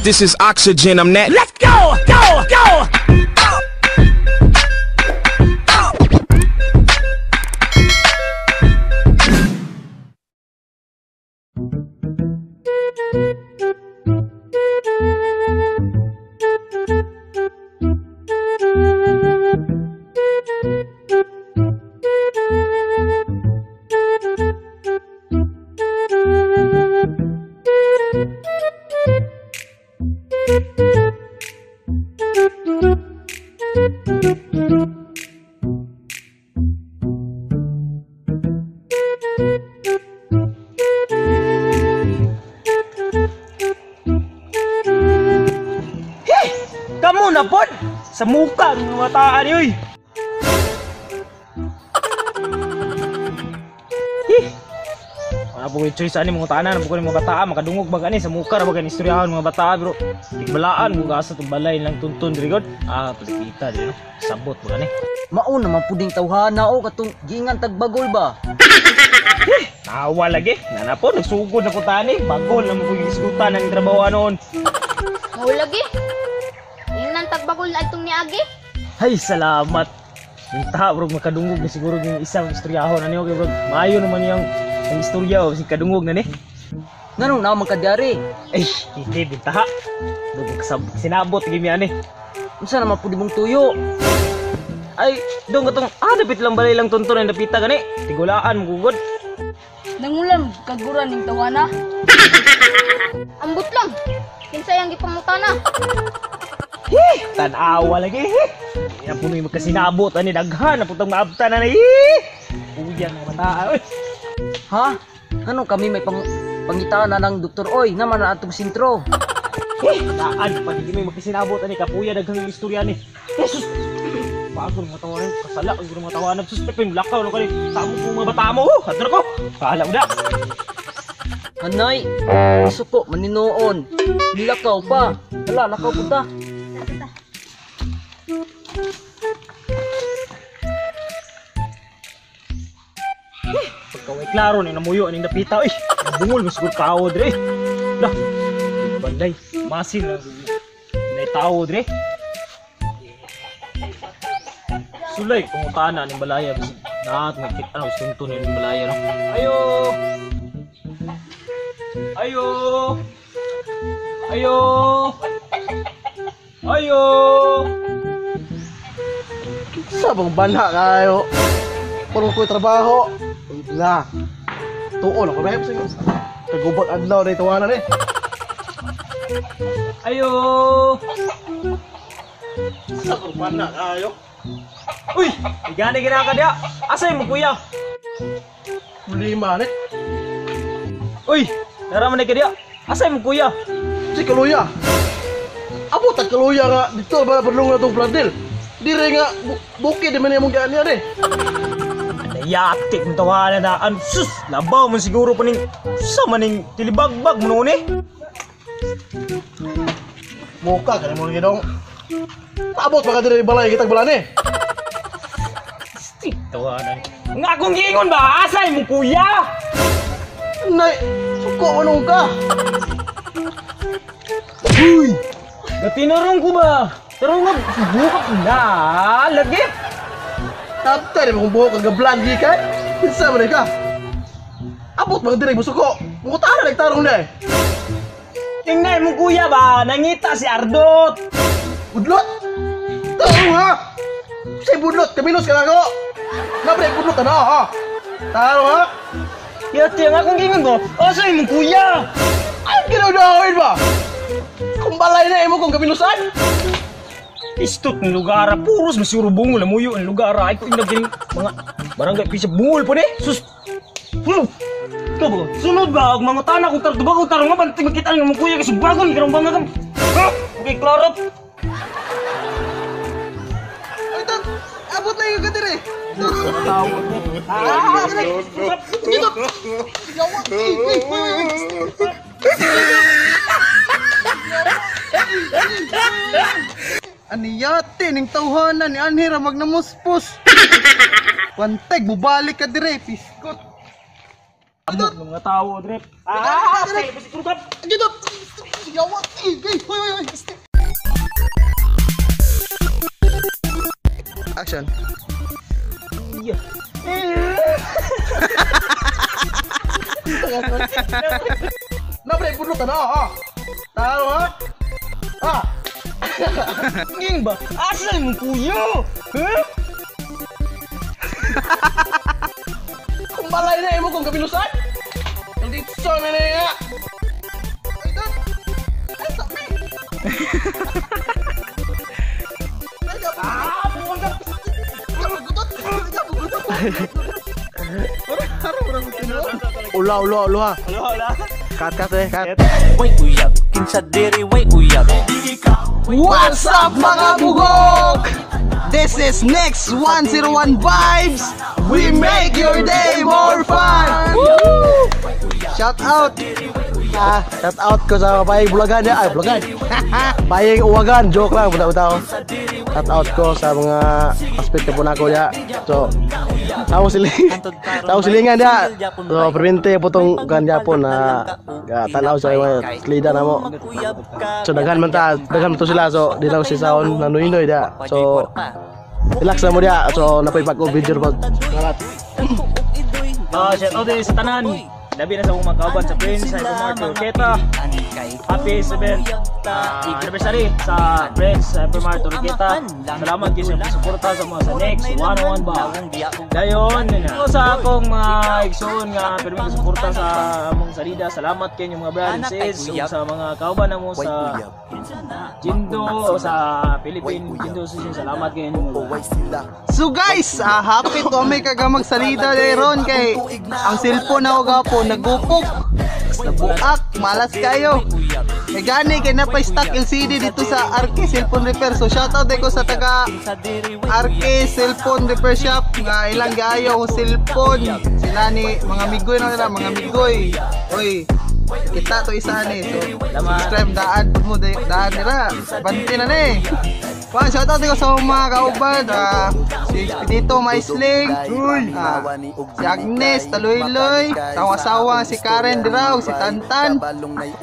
This is oxygen. I'm that. Let's go! Go! Go! Kamu na pod! Sa muka ng mga taan ni uy! Hi! Wala po kayo choice ani mga tanan, po mga bataa, makadungog ba gani sa muka ra ba gani istoryahan mga bataa bro. Tigbalaan mo gasa tong balay lang tuntun diri god. Ah, kita diri no. Sabot ba gani. Mauna man puding tawhana o katong giingan tagbagol ba. Tawa lagi. Nana po nagsugod na po tani, bagol na mo po gisgutan ang trabaho noon. Mao lagi. Ingnan tagbagol na itong niagi. Hay, salamat. Minta bro, makadungog na siguro yung isang istoryahon ani okay bro. Maayo naman yung ang istorya o si kadungog na ni. Nganong naman ka diari? Ay, hindi bintaha. Bro, sinabot gimi ani. Unsa naman pud imong tuyo? Ay, dong katong dapit lang balay lang tunton ang dapita gani. Tigulaan mo gugod. Nangulam kaguran ning tawana. Ambot lang. Kinsa yang gipangutana? Tanawa lagi. Yan po may magkasinabot ani daghan na putang maabtan na ni. Uyan mga bata. Oy. Ha? Nganong kami may pangitana ng doktor oy naman na atong sentro. Taan pa di may magkasinabot ani kapuya daghang istorya ni. Jesus. Bago mga tawanan, kasala ang mga tawanan. Sus, pepeng lakaw no kani. Tamo ko mga bata mo. Kadto ko. Bahala mo da. Hanay, suko maninoon. Nilakaw pa. Hala, lakaw pud ta. Pagkaway klaro ni namuyo aning dapita oy. Bungol mo siguro tao dire. Lah. Banday, masin lang nay tao dire. Sulay pangutana ning balaya bisig naat magkita na sunto ni ning balaya no. Ayo. Ayo. Ayo. Ayo. Sa bang banha kayo? Puro ko'y trabaho. La. Tuon ako na sa kagubot adlaw na itawanan eh. Ayo. Sa bang banha kayo? Uy, igani gina ka diha. Asa imong kuya? Problema ni. Uy, nara man ka diha. Asa imong kuya? Si Kaluya. Abot ang Kaluya nga dito ba padulong na tong pladil. Dire nga bukid man imong gaan niya eh. Yatik mo tawanan na an sus labaw man siguro pa ning sa maning tilibagbag mo noon eh. Muka ka nimo gidong. Abot pa ka dire balay kitag balane. Stick tawanan. Nga akong giingon ba asa imong kuya? Nay, suko man ka. Uy, gatinarong ko ba? Pero nga buka na lagi. Tapta ni mong buhok ang gablan gikan. Kinsa man ka? Abot man dire musuko. Mukutana nagtarong na eh. Tingnan mo kuya ba, nangita si Ardot. Budlot? Tarong ha? Si budlot, kaminos ka na ako. Nabre budlot na ha. Tarong ha? Yati ang akong gingon ko. Asa imong kuya? Ay ginawin ba? Kung balay na imo kung kaminusan. Istot ng lugar, puros masiguro bungol lamuyo ang lugar. Ay ko inag mga barangay pisa bungol po ni. Sus. Ikaw ba? Sunod ba? Og mangutana kung tardo ba kung tarong nga bantay makita nga mong kuya kasi bagon karong bangga kam. Ha? Okay, klaro. Ay tan, abot na yung kadire. Ah! Dito. Aniyate ning tawhanan ni Anhira magnamuspos. Panteg bubalik ka dire, piskot. Amok ng mga tao, Drip. Ah, Dito. Yawa. Eh, eh, hoy, hoy, hoy. Action. Yeah. Na pre, puno ka na, ah. Taro ha? Ah. Nging ba? Asa mo kuya? Huh? Kung balay na imo kung kabilusan. Nandito na na nga. Ay, dun. Ay, sabi. Ah, Ula, ula, ula. Ula, ula. Cut, cut eh, cut. Way uyab, kinsa diri way uyab. What's up, mga bugok? This is Next 101 Vibes. We make your day more fun. Woo! Shout out. Ah, shout out ko sa baying bulagan ya. Ay, bulagan. Baying uwagan, joke lang buta buta. Shout out ko sa mga aspect po nako ya. So, tao silingan ya. So, permente po tong kan Japon na tanaw sa mga slida na mo. So, daghan man ta, daghan man to sila. So, di lang si Saon nanuinoy da. So, relax na mo dia. So, napay pag video pa. Shout out din sa tanan. Labi na sa akong mga kauban sa Prince, sa Hypermart Turqueta. Happy 7th anniversary sa Prince Hypermart Turqueta. Salamat kayo sa suporta sa mga sa Next 101 ba. Dayon, sa akong mga igsoon nga pero may suporta sa among salida. Salamat kayo mga brothers and sis ug sa mga kauban namo sa Jindo o sa Philippine Jindo Association. Salamat kayo mga. So guys, happy to may kagamag salida ron kay ang cellphone ako gapon nagupok, nabuak, malas kayo. Eh gani kay napay stock LCD dito sa RK Cellphone Repair. So shoutout ko sa taga RK Cellphone Repair Shop nga ilang gaayo ang cellphone. Sila ni mga migoy na nila, mga migoy. Oy, kita to isa ni. So subscribe daan mo daan nila. Banti na ni. Well, shoutout ko sa mga kauban, si Expedito Maisling, si Agnes Taloyloy, tawa-sawa si Karen Dirao, si Tantan,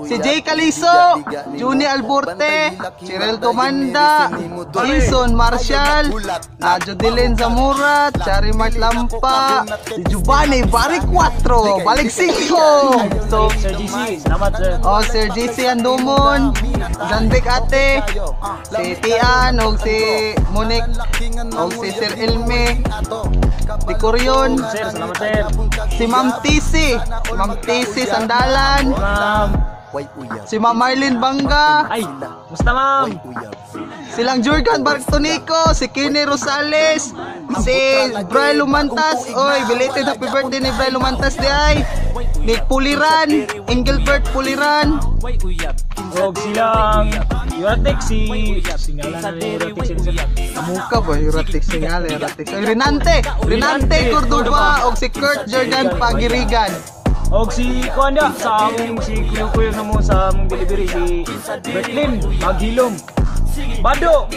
si Jay Caliso, Juni Alborte, Cheryl Comanda, Jason Marshall, Jodelyn Zamora, Chari Mart Lampa, si Giovanni Balik 4, Balik 5. So, Sir GC, salamat sir. Oh, Sir GC Andumon, Zanbek Ate, si Tian, og si Monique, og si Sir Elme, si Corion, Sir, salamat sir. Si Ma'am TC, Ma'am TC Sandalan, Ma'am. Si Ma'am Marlene Bangga, Ay, musta ma'am? Silang Jurgen Bartonico, si Kenny Rosales, si Bray Lumantas, oy, belated happy birthday ni Bray Lumantas di ay, ni Puliran, Engelbert Puliran, Og silang Uratex si singalan na ni Uratex sila. Muka ba Uratex singalan Uratex. Renante, Renante Cordoba og si Kurt Jordan Pagirigan. Og si Kuanda sa among si Kuyo-Kuyo na mo sa among delivery si Bertlin Maghilom. Bado.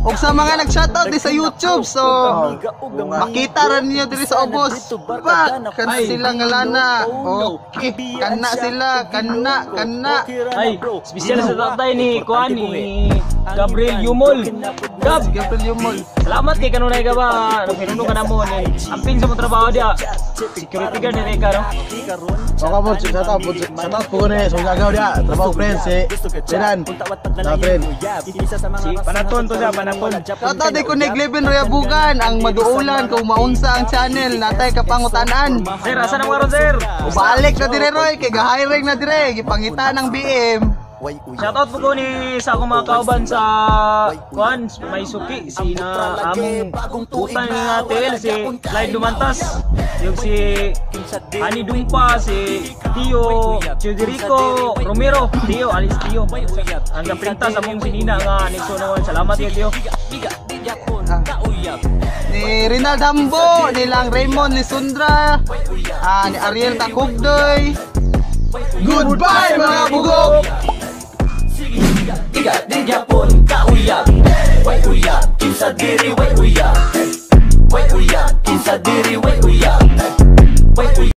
Og sa mga nag-shoutout di sa YouTube, so makita ra ninyo diri sa ubos. Ba, kana sila nga lana. Okay, kana sila, kana, kana. Ay, espesyal sa tatay ni Kuan ni Gabriel Yumol. Gab, Gabriel Yumol. Salamat kay kanunay ka ba? Nagpinuno ka na mo ni amping sa mong trabaho diya. Security guard ni Reka, no? Okay mo, shout out po ni sa gagaw diya. Trabaho friend si Renan. Sa friend. Si Panaton to siya, Panaton. Shoutout di ko ni Gleben Royabugan, ang maduulan kung maunsa ang channel natay kapangutanan. Sir, asa na mga ron, sir? Balik na dire Roy, kay ga-hiring na dire, gipangita ng BM. Shoutout po ko ni sa akong mga kauban sa Kuan, may suki si na among utang nga TL si Clyde Lumantas, yung si Ani Dumpa, si Tio Childerico Romero, Tio Alice Tio. Ang gaprinta sa among sinina nga anekso naman. Salamat kay Tio. Ni Rinald Hambo, nilang Raymond Lisundra, ni Ariel Takugdoy. Goodbye mga bugok! Iga di gyapon kauyab. Way uyab, kinsa diri way uyab. Way uyab, kinsa diri way uyab.